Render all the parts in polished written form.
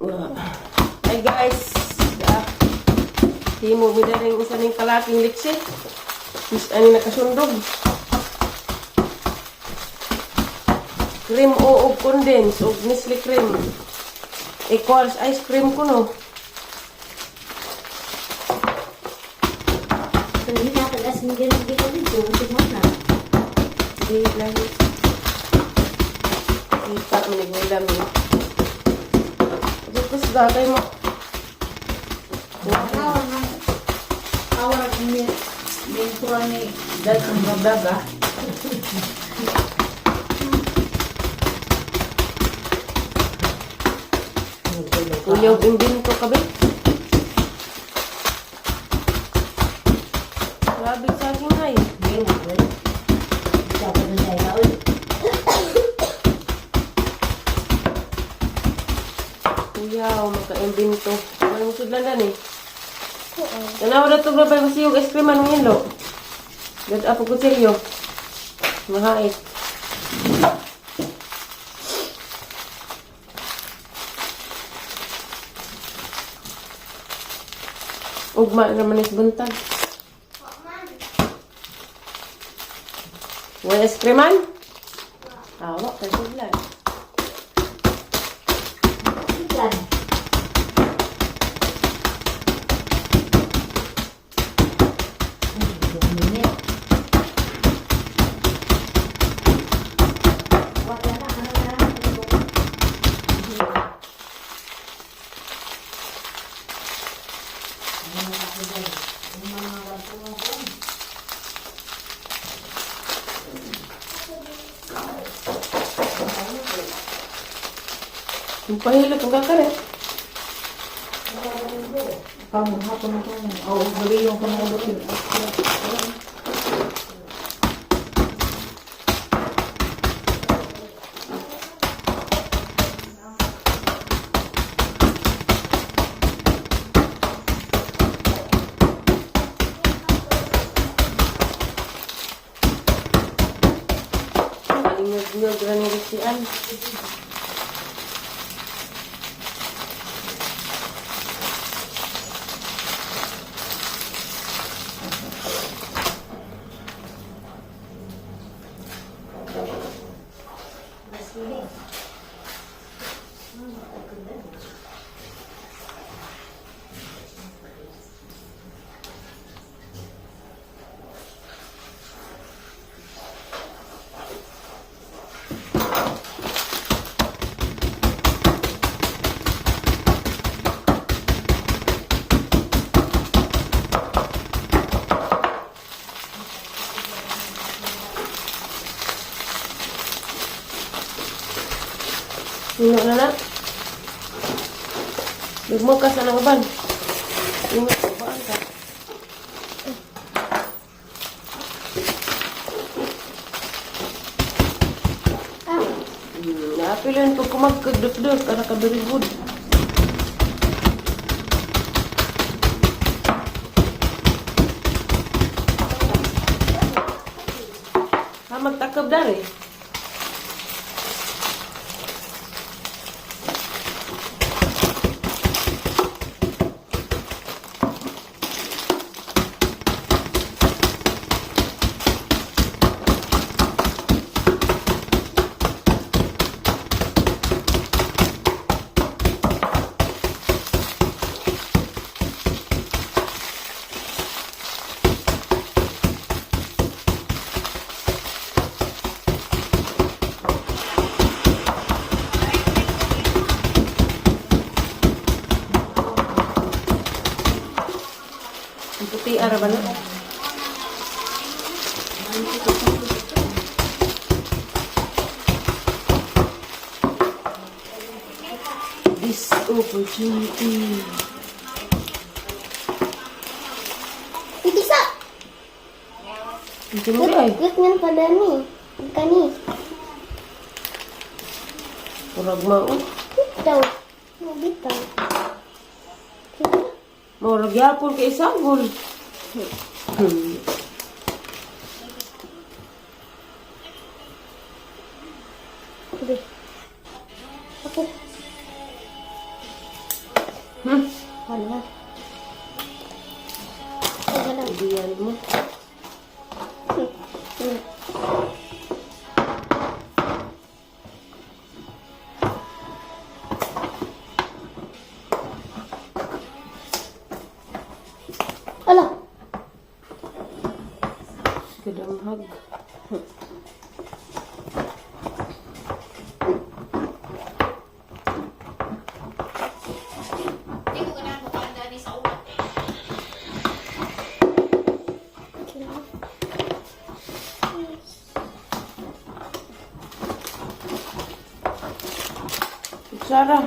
Hi guys. Ah, himo mi na rin isa ning kalaking litsi. Is ani nakasundog. Cream o og condense og Nestle cream. Equals ice cream ko no. Pero hindi nakatagas ng ganun dito dito. Tingnan na. Di lagi. Kita mo ni gulam ni. Tapos gatay mo. Awa na. Awa na ni mentor ni dahil ang babaga. Kuyaw imbento ka ba? Grabe sa akin ay. Hindi na, well. Dapat na siya ikaw. Kuyaw, magka-imbento. Walang sudlan eh. Tanaw na ito, grabe kasi yung ice cream anong yelo. Gad apo ko seryo. Mahait. Ugma naman is buntag. Wala ice cream man? Awa, kay sudlan. Yan. Wala na, ano na, ano na. Yung pahilot, ang kakaret. Pamuha ko na ito. Oo, gabi yung kamaulot. Alingag-ngag lang yung sian. Ino na na. Lugmog ka sa nang uban. Ingat, ubaan ka. Napilin ko kumagkagduk-duk. Ara ka very good. Ha, magtakab dari. Ang puti ara ba na? This opportunity. Isa! Ang mo ay. Quick nga pa dani. Kani. Murag mao. Bitaw. Bitaw. Murag yapon kay isagol. Ako. Wala. Wala. Ibiyan mo. Ala. Kadamhag. Hindi ko ganahan mo kaanda ni sa uwan. Okay. Kutsara.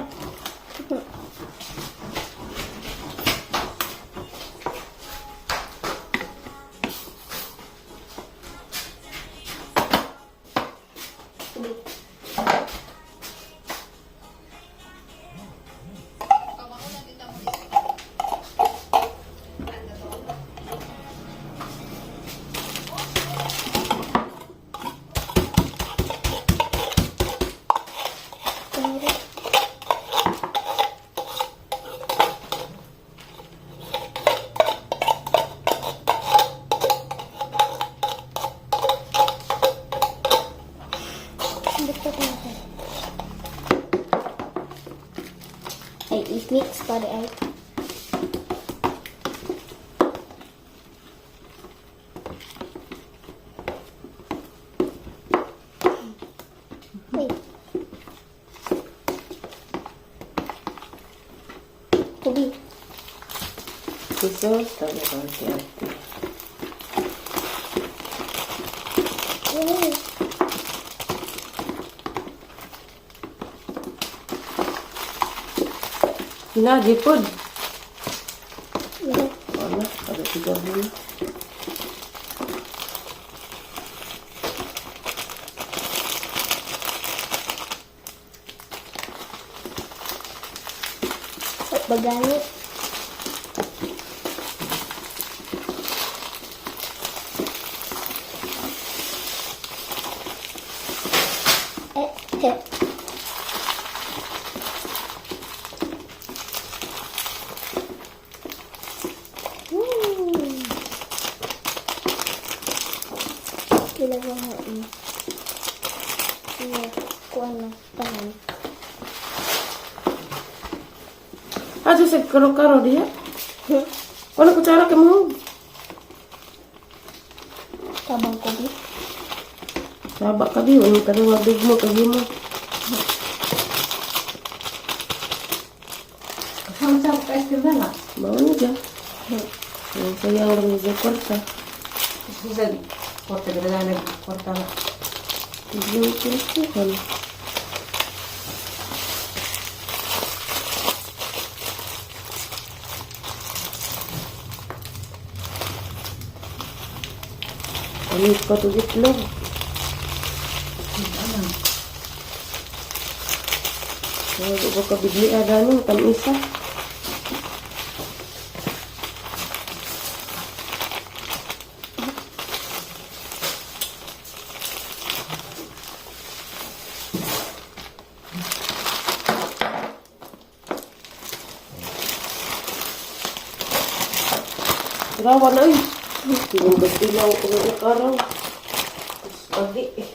Buktot natin. Ay, i-mix pa rin ay. Ay. Tubi. Kusot. Tama ka, ate. Ay. Hinagi pod. Ay. Wala, pagkatigaw mo na. Bagani. Eh, eh. Kailangan mo eh. Iya, kuha na. Tahan. Ato sa karo-karo diha. Wala kutsara kay mo. Tabang ko di. Saba ka di, wala ka nang mo kay mo. Sama-sama ka ice cream na lang. Mao ni dya. Ang sayang lang sa kwarta. Kasi sa kwarta, gano'n na nagkwarta na. Yung kulkuhan. Ano pa ito itlog? Ano? Wala ba ka bigli ada nung tamisa? Rawa na eh. Tinunggas ilaw ko ng karaw. Pagi eh.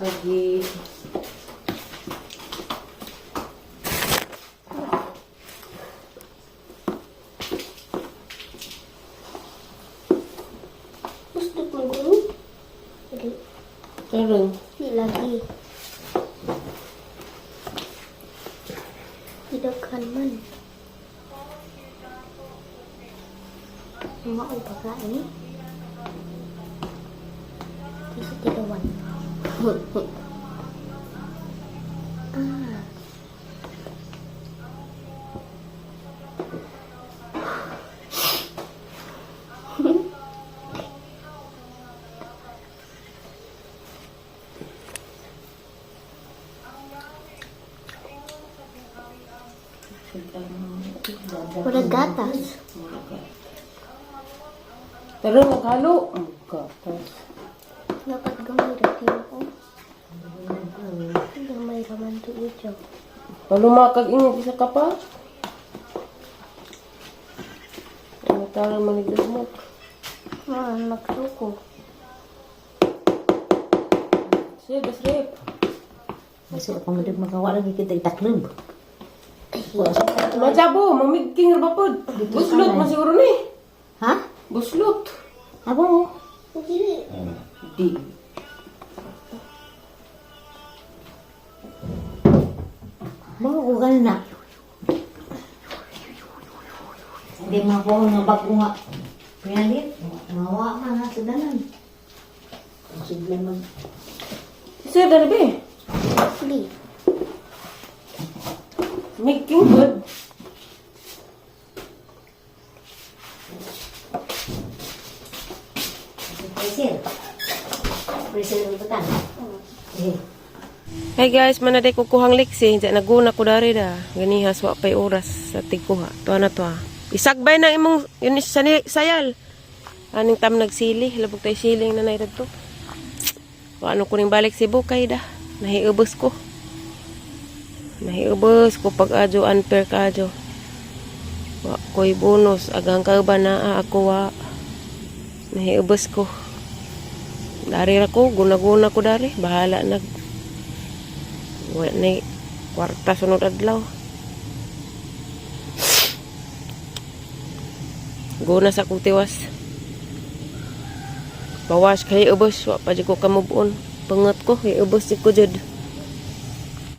Lagi. Gusto ko guro. Dili. Karon. Di lagi. Idaghan man. Mao pagkain eh. Kisa tigawan. Ah. Murag gatas. Pero maghalo. Gatas. Dapat gamay ra kayo ko. Gamay ra man tuod siya. Palumakag ingon isa ka pa. Ano tara manigdugmok. Ah, magsuko. Siya, gasrip. Kasi ako mo magawa lagi kita itaklob. Machabo, mamigking ra ba pod? Buslot man siguro ni. Ha? Buslot. Abo. Dili. Di. Bago ko ganun na. Hindi makuha nga bago nga. Pinalit. Mawa ka nga sa dalan. Sige mag. Siya, dali be. Dili. Making good. Freezer. Freezer ang butan. Eh. Hey guys, manaday ko kuhang liksi. Diyan naguna ko dari da. Ganiha wa pay oras sa tigkuha. Tuwa na tuwa. Isagbay na imong yun is sayal. Aning tam nagsili, labog tay siling na nay to. Wa ano ko ning balik Cebu kay da. Nahiubos ko. Nahiubos ko pag adyo unfair ka adyo. Wa ko'y bonus agang ka ba naa ako wa. Nahiubos ko. Dari ra ko, guna-guna ko dari. Bahala nag wala na kwarta sunod adlaw. Guna sa akong tiwas. Bawas kay ubos, wa pa jud ko kamubuon. Pangat ko, kay ubos jud ko jud.